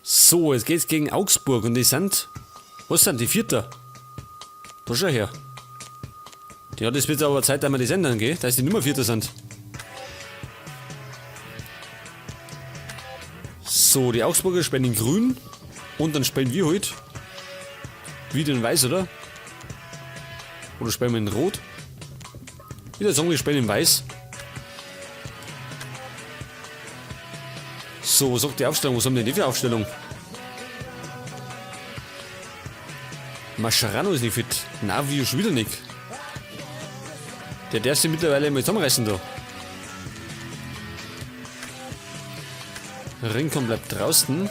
So, jetzt geht's gegen Augsburg und die sind. Was sind die Vierter? Da schau her. Ja, das wird aber Zeit, dass wir das ändern, gell? Dass die Nummer Vierter sind. So, die Augsburger spielen in grün. Und dann spielen wir heute wieder in weiß, oder? Oder spielen wir in rot? Ich würde sagen, wir spielen in weiß. So, was sagt die Aufstellung? Was haben denn die für Aufstellung? Mascherano ist nicht fit. Navio schon wieder nicht. Der darf sich mittlerweile mal zusammenreißen da. Rincon bleibt draußen.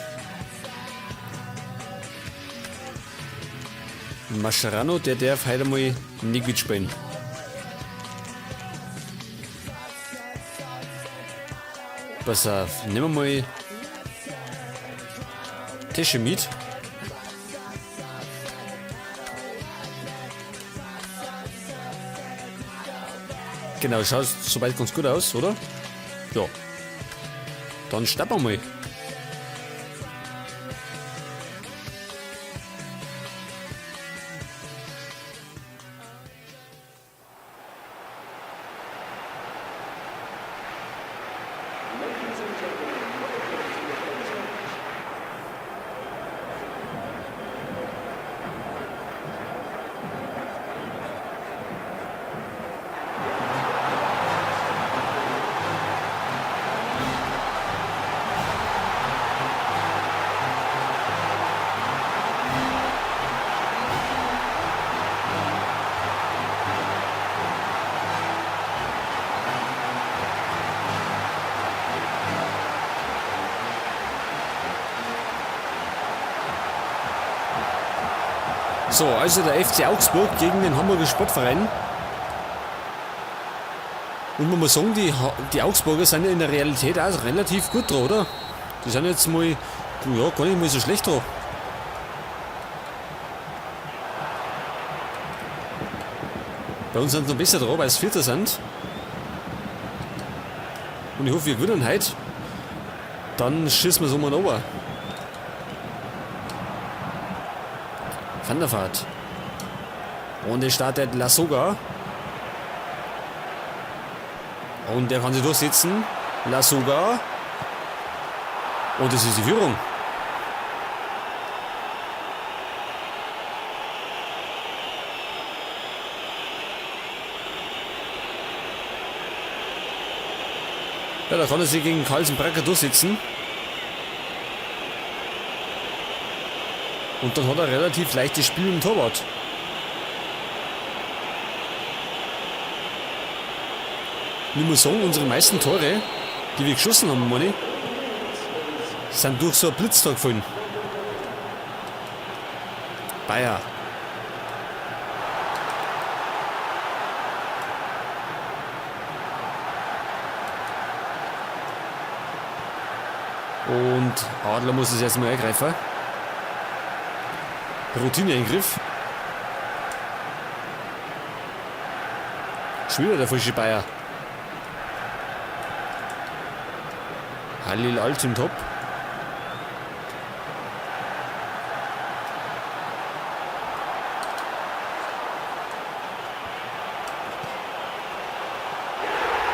Mascherano, der darf heute mal nicht mitspielen. Pass auf, nehmen wir mal Tasche mit. Genau, schaut soweit ganz gut aus, oder? Ja. Dann starten wir mal. So, also der FC Augsburg gegen den Hamburger Sportverein. Und man muss sagen, die Augsburger sind ja in der Realität auch relativ gut dran, oder? Die sind jetzt mal, ja, gar nicht mal so schlecht dran. Bei uns sind sie noch besser dran, weil es Vierter sind. Und ich hoffe, wir gewinnen heute. Dann schießen wir so mal runter. Van der Vaart. Und es startet Lasogga. Und der kann sich durchsetzen. Lasogga. Und das ist die Führung. Ja, da kann er sich gegen Carlsen Bracker durchsetzen. Und dann hat er relativ leichtes Spiel im Torwart. Und ich muss sagen, unsere meisten Tore, die wir geschossen haben, meine ich, sind durch so ein Blitztor gefallen. Bayer. Und Adler muss es erstmal ergreifen. Routineeingriff. Schon wieder der frische Bayer. Halil Altintop.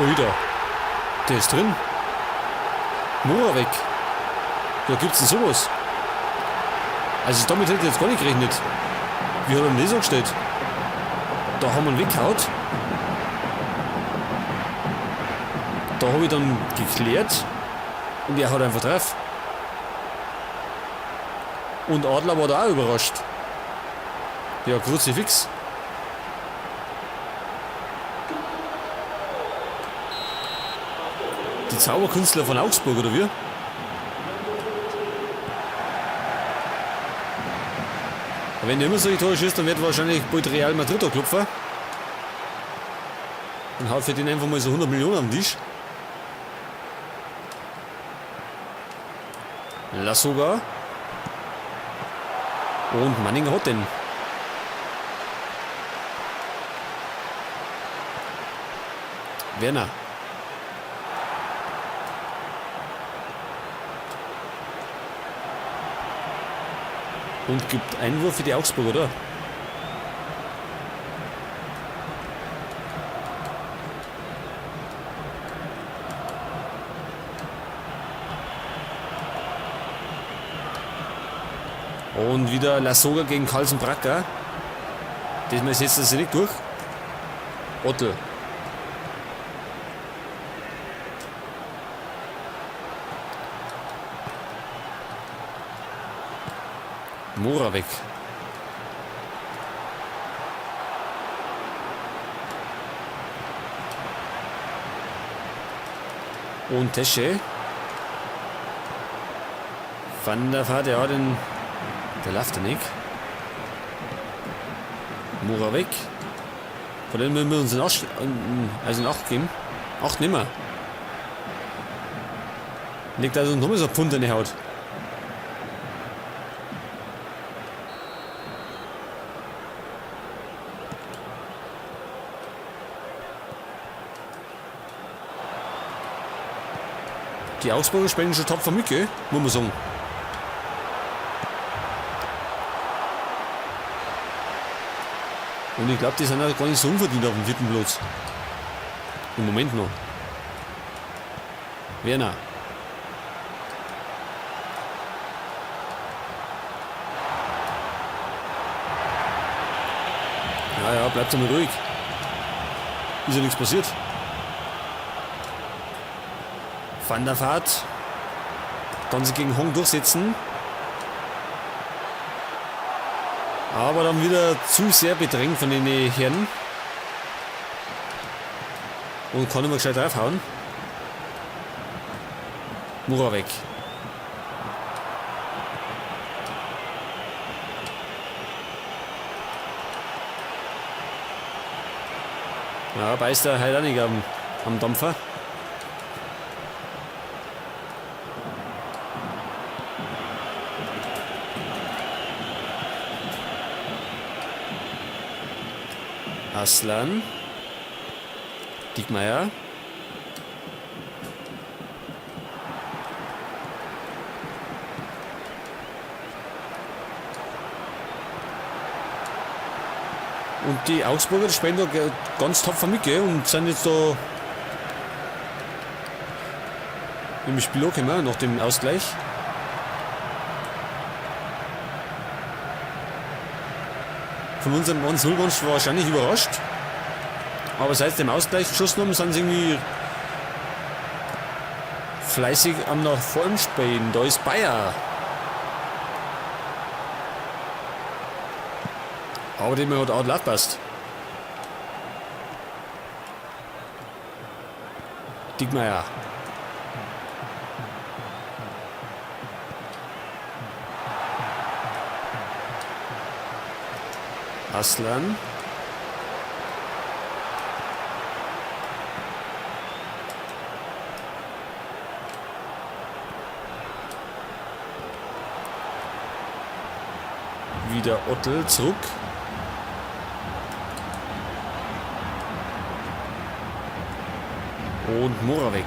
Oida. Der ist drin. Moravec. Ja, gibt's denn sowas? Also damit hätte ich jetzt gar nicht gerechnet. Wie hat er denn das angestellt? Da haben wir ihn weggehauen. Da habe ich dann geklärt. Und er hat einfach drauf. Und Adler war da auch überrascht. Ja, Kruzifix. Die Zauberkünstler von Augsburg, oder wie? Wenn der immer solche Tore schießt, dann wird wahrscheinlich bald Real Madrid da klopfen. Und haut für den einfach mal so 100 Millionen am Tisch. Lasogga. Und Manning hat den. Werner. Und gibt Einwurf für die Augsburg, oder? Und wieder Lasogga gegen Carlsen Bracker. Diesmal setzt er sich nicht durch. Ottl. Moravec. Und Tesche. Van der Vaart, ja, den, der läuft ja nicht. Moravec. Von dem müssen wir uns in Acht geben. Acht nimmer. Legt also noch mal so ein Pfund in die Haut. Die Augsburger spielen schon tapfer mit, gell? Muss man sagen. Und ich glaub, die sind auch gar nicht so unverdient auf dem 4. Platz. Im Moment noch. Werner. Ja, ja, bleibt einmal ruhig. Ist ja nichts passiert. Van der Vaart kann sich gegen Hong durchsetzen. Aber dann wieder zu sehr bedrängt von den Herren. Und kann immer gescheit draufhauen. Moravec. Ja, beißt er halt auch nicht am Dampfer. Aslan. Diekmeier. Und die Augsburger spielen da ganz tapfer mit, gell? Und sind jetzt da im Spiel angekommen, nach dem Ausgleich. Von unserem 1-0 waren sie wahrscheinlich überrascht. Aber seit dem Ausgleich geschossen haben, sind sie irgendwie fleißig am nach vorn spielen. Da ist Bayer. Aber dem hat auch aufgepasst. Diekmeier. Aslan. Wieder Ottl zurück. Und Moravec.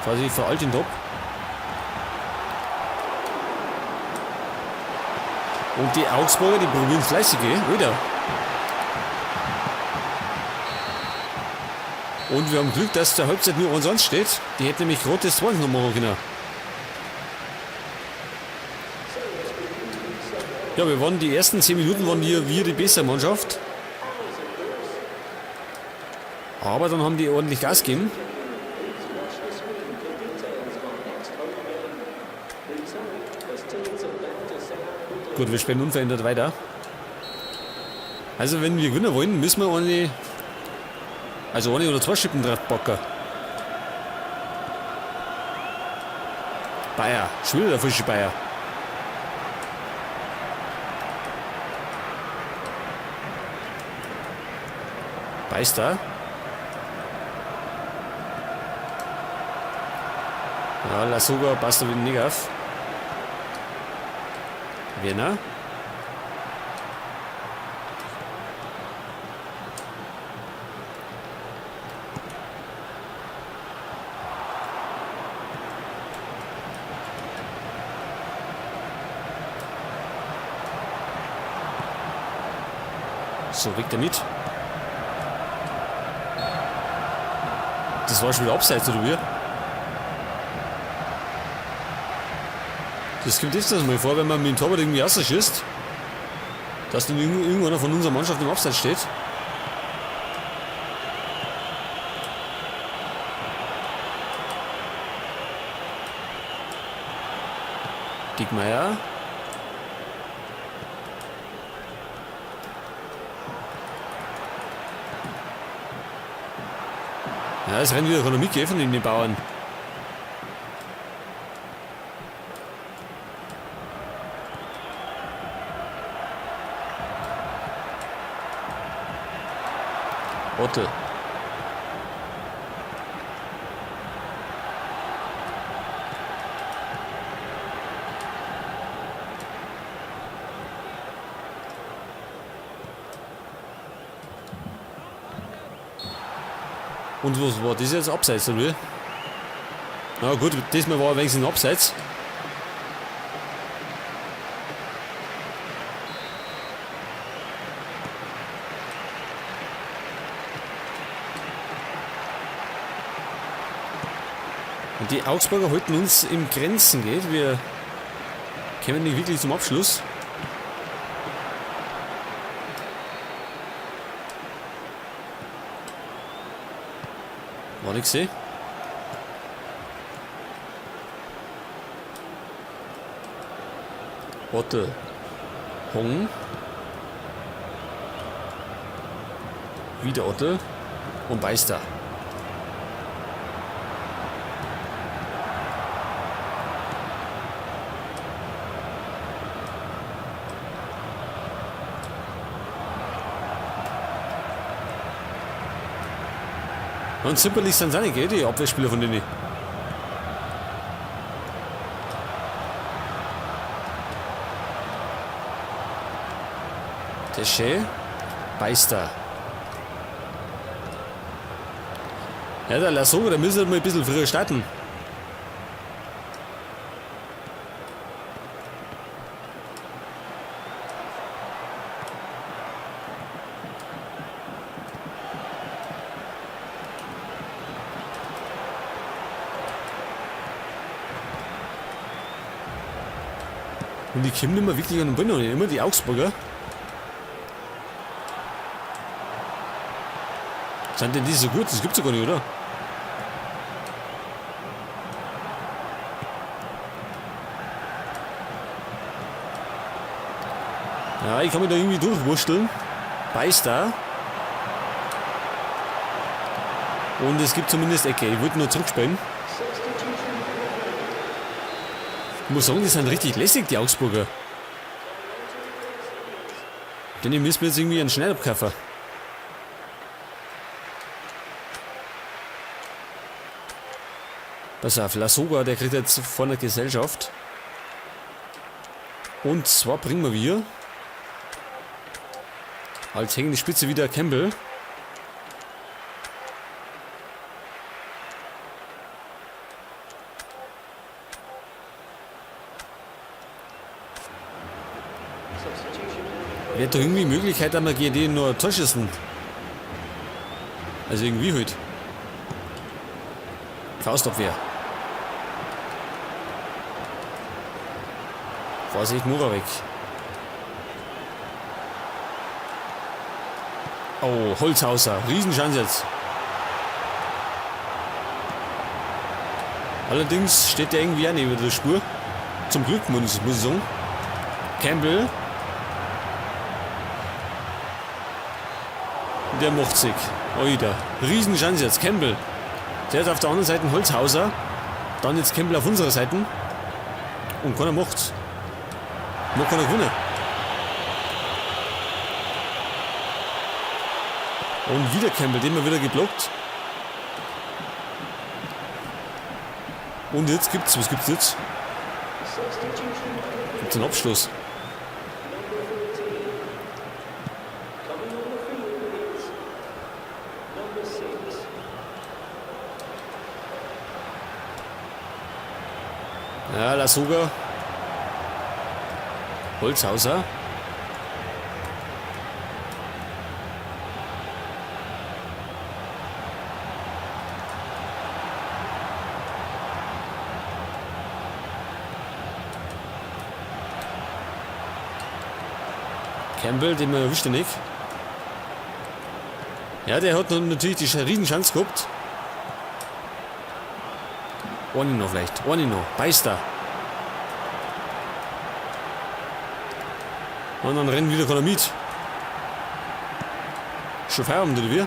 Quasi für Altintop. Und die Augsburger, die probieren fleißig, gell? Wieder. Und wir haben Glück, dass der Halbzeit nur 1-1 steht. Die hätten nämlich gerade das 2 noch machen können. Ja, wir waren die ersten 10 Minuten waren wir die bessere Mannschaft. Aber dann haben die ordentlich Gas gegeben. Gut, wir spielen unverändert weiter. Also wenn wir gewinnen wollen, müssen wir eine oder zwei Schippen drauf packen. Bayer, schon wieder der frische Bayer. Beister. Ja, Lasogga passt da wieder nicht auf. Werner. So, weg damit. Das war schon wieder abseits, oder wie? Das kommt öfters mal vor, wenn man mit dem Torwart irgendwie rausschießt, dass dann irgendeiner von unserer Mannschaft im Abseits steht. Diekmeier. Ja, es rennt wieder keiner mit, gell, von den Bauern. Ottel. Und was war das jetzt? Abseits, oder wie? Na gut, diesmal war er wenigstens Abseits. Und die Augsburger halten uns im Grenzen, geht. Wir kommen nicht wirklich zum Abschluss. War nicht gesehen. Ottel. Hong. Wieder Ottel. Und Beister. Und zimperlich sind sie nicht, gell, die Abwehrspieler von denen. Tesche. Beister. Ja, der Lasogga, der müssen wir mal ein bisschen früher starten. Und die kommen nicht mehr wirklich an den Ball, immer die Augsburger. Sind denn die so gut? Das gibt's ja gar nicht, oder? Ja, ich kann mich da irgendwie durchwursteln. Beister. Und es gibt zumindest Ecke. Ich wollte nur zurückspielen. Ich muss sagen, die sind richtig lässig, die Augsburger. Denn die müssen wir jetzt irgendwie einen Schnell abkaufen. Pass auf, Lasogga, der kriegt jetzt vorne Gesellschaft. Und zwar bringen wir als hängende Spitze wieder Campbell. Wäre doch irgendwie Möglichkeit, dass wir gegen den nur ein Tor schießen. Also irgendwie halt. Faustabwehr. Vorsicht, Moravek. Oh, Holzhauser. Riesenchance jetzt. Allerdings steht der irgendwie auch nicht über der Spur. Zum Glück, muss ich sagen. Campbell. Der macht sich. Oida. Riesenchance jetzt. Campbell. Der hat auf der anderen Seite Holzhauser. Dann jetzt Campbell auf unserer Seite. Und keiner macht's. Noch keiner gewonnen. Und wieder Campbell, den wir wieder geblockt. Und jetzt gibt's, was gibt's jetzt? Gibt's einen Abschluss? Ja, Lasogga. Holzhauser. Campbell, den erwischt er nicht. Ja, der hat natürlich die Riesenchance gehabt. Eine noch vielleicht. Eine noch. Beister. Und dann rennen wieder keiner mit. Schon Feierabend, oder wie?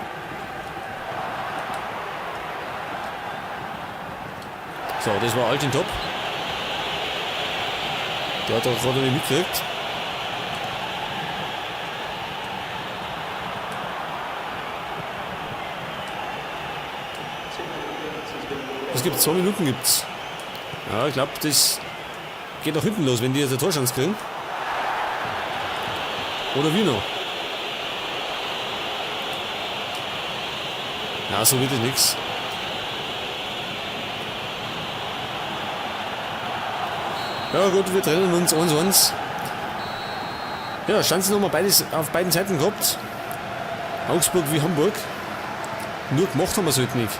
So, das war Altintop. Der hat doch gerade nicht mitgekriegt. Es gibt 2 Minuten gibt's. Ja, ich glaube, das geht nach hinten los, wenn die jetzt eine Torchance kriegen. Oder wir noch. Ja, so wird es nix. Ja gut, wir trennen uns 1-1. Ja, Chancen haben wir beides auf beiden Seiten gehabt. Augsburg wie Hamburg. Nur gemacht haben wir es halt nicht.